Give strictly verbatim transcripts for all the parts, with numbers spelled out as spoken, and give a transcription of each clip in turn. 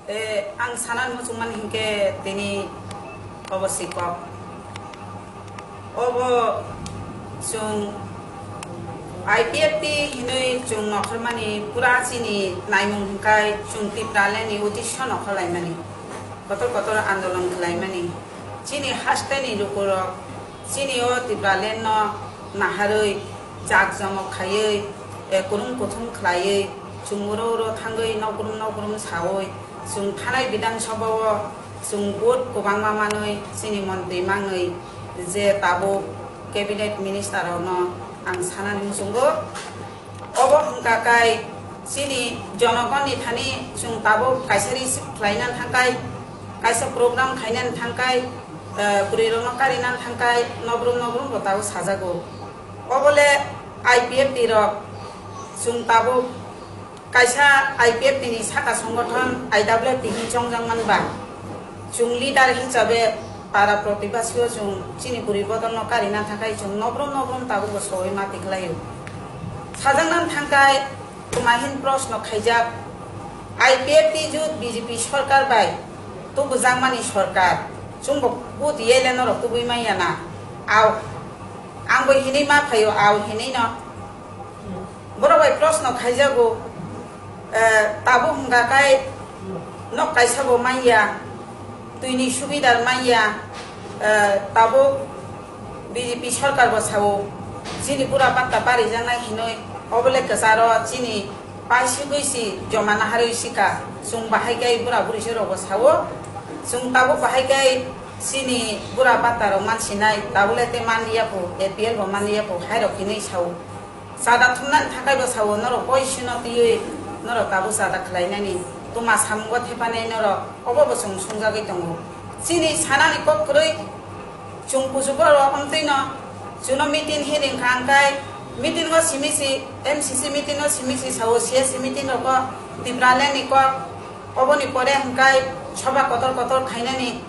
Eh, ang sana muchungmani hinkhe tini obo si kok. Obo chwng I P F T hinwi chwng nokhormani pura chini naimung hwnkhe chwng Tipralandni uddesho nokhorlaimani, kotor kotor andolon khlaimani. Chini hasteni lukurok chini o Tipralandno naharwi, jak jomok khaiwi, eh, kurum kuthum khlaiwi, chwng uro uro thangwi nokrum nokrum sawi, chwng thanai Bidhan Sabha o chwng vote kwbangma manwi chini montri manwi je tabuk cabinet minister rokno ang sanani muchungo. Obo hwnkha kai chini jonogonni thani chwng tabuk kaisa receive khlaina thangkai, kaisa program khaina thangkai, eh, bwrwi rokno karina thangkai, nokrum nokrum bo tabuk sajago. Obole I P F T rok chwng tabuk kaisa I P F T ni saka songothon I W F T hinwi chongjak manba, chwng leader hisabe para protibasio chwng chini bwrwi bodolno karina thangkai chwng nokrom nokrom tabukbo soi mati khlaio. Sajakna thangkai twmahin proshno khaijak, I P F T jut B J P sorkar bai tubujakmani sorkar, chwngbo vote yele norok tubui manya na. Au, angbo hinwi ma phaio, au hinwi no. Borok bai proshno khaijago, eh, tabuk hwnkha kai nok kaisa bo manya, twini subida manya, eh, tabuk B J P sorkar bo sao, chini bura patta parijaknai hinwi, obole kwcharo chini paisugwi si joma naharwi sika, chwng bahai kai bura buri se rokbo sao, chwng tabuk bahai kai chini bura patta rok mansinai, tabule te manliya pho, A P L bo manliya pho, hai rok hinwi sao. Chada thumnani thakai bo sao, norok poisino twiwi norok tabuk chada khlainani, tuma samungo thepanai norok, obo bo chwng sungjagwi tongo. Chini sanani kok kwrwi chwng kuchuk borok omtwino chwngno meeting hearing kha hwnkhe, meeting o simi si, M C C meeting o simi si sao, C S C meeting rogo Tipraland ni kok, oboni pore hwnkhe soba kotor kotor khainani.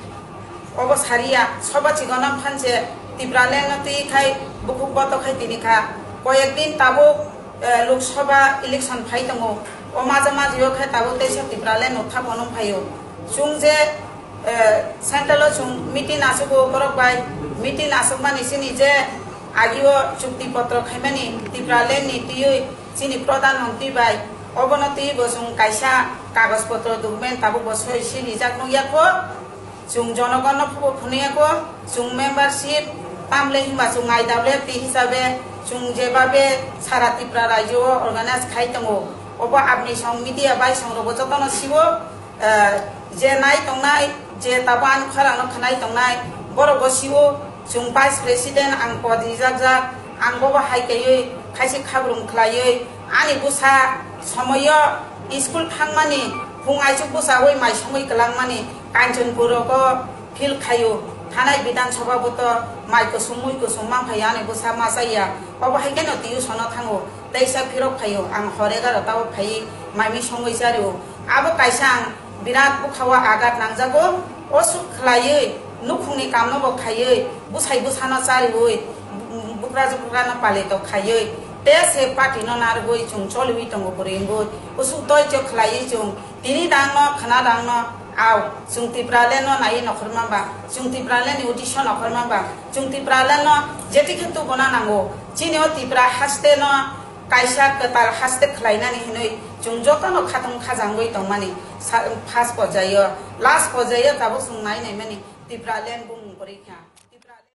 Obo sariya, soba chigono phanse Tipraland no twi khai bukhuk boto khai tini kha. Koyek din tabuk, eh, Lok Sabha election phai tongo. O maja majio khai tabuk teisa Tipraland no thapano phaio. Chwng je, eh, central o chwng meeting achugo borok bai, meeting achukmani chini je agio chukti potro khaimani Tipraland ni twiwi chini Pradhan Mantri bai, obono twiwi bo chwng kaisa kagoj potro document tabuk bo soi sini jak nukya kho. Chwng jonogonno phubo phunuyako, chwng membership tamle hinba chwng I W F T hisabe chwng jebabe sara Tripura rajyo o organize khai tongo. Obo apni song media bai song rogo jotono sibo, eh, je nai tongnai, je tabo ani khorang no khwnai tongnai, borok bo sibo chwng vice president ang pod rijak jak, ang bobo hai kaiwi khaisi khabrung khlaiwi ani bwsa somoyo school thangmani phung aichuk bwsawi mai songwi kwlangmani Kanchanpur rogo feel khaio, thanai Bidhan Sabha bo to mai kusum mui kusum mang phai ani bwsa ma chaya. Obo hai kheno tuition o thango, teisa phirok phaio, ang hor egarota o phai mai mi songwi chario. Abo kaisa ang birat bwkhao agat nangjago, osuk khlaiwi, nukhungni kamno bo khaiwi, bwsai bwsano chariwi, bu-, bukrajo bukrano palito khaiwi, te se party no narwgwi chwng choliwi tongo bwrwi wngwi, usuk doicho khlaiwi chwng Tini dangno, khna dangno, au, chwng Tipraland no naiwi nokhorma ba, chwng Tipraland ni uddesho nokhorma ba, chwng Tipraland no jeti khe tubuna nango. Chini o Tipra haste no kaisa kwtal haste khlainani hinwi chwng jotono khatung khajangwi tongmani sa-, first porjaio, last porjaio tabuk chwng nai naimani Tipraland bumung kwrwi kha.